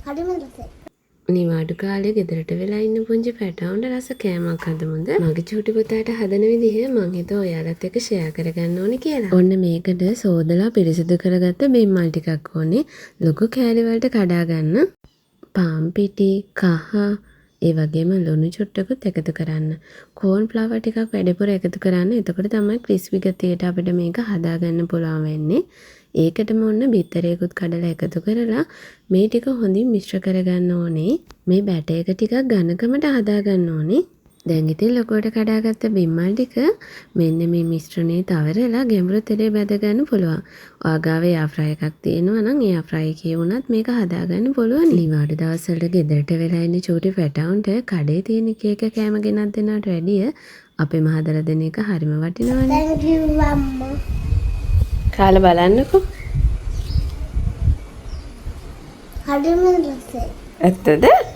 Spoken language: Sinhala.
හරිම රසයි. නිවාඩු කාලේ ගෙදරට වෙලා ඉන්න පුංචි පැටවුන්ට රස කෑමක් හදමුද? මගේ චූටි පුතාට හදන විදිහ මං හිතුවා ඔයාලත් එක්ක ෂෙයා කරගන්න ඕනේ කියලා. ඔන්න මේකට සෝදලා පිරිසිදු කරගත්ත බිම්මල් ටිකක් ඕනේ. ලොකු කෑලි වලට කඩා ගන්න. පාන් පිටි, කහ, ඒ වගේම ලුණු චුට්ටකුත් එකතු කරන්න. කෝන් ෆ්ලවර් ටිකක් වැඩිපුර එකතු කරන්න. එතකොට තමයි ක්‍රිස්පි ගතියට අපිට මේක හදාගන්න පුළුවන් වෙන්නේ. ඒකටම ඔන්න බිත්තරයකුත් කඩලා එකතු කරලා මේ ටික හොඳින් මිශ්‍ර කරගන්න ඕනේ. මේ බැටර් එක ටිකක් ඝනකමට හදාගන්න ඕනේ. දැන් ඉතින් ලොකුවට කඩාගත්ත බිම්මල් ටික මෙන්න මේ මිශ්‍රණයේ තවරලා ගැඹුරු තෙලේ බැද ගන්න පුළුවන්. ඔයා ගාව එයාර් ෆ්‍රයි එකක් තියෙනවා නම් එයාර් ෆ්‍රයි එකේ වුණත් මේක හදාගන්න පුළුවන්. නිවාඩු දවස්වලට ගෙදරට වෙලා ඉන්න චූටි පැටවුන්ට කඩේ තියෙන එක එක කෑම ගෙනත් දෙනවට වැඩිය අපෙම හදලා දෙන එක හරිම වටිනවනේ. Thank you අම්මා. කාලා බලන්නකෝ. හරිම රසයි. ඇත්තද?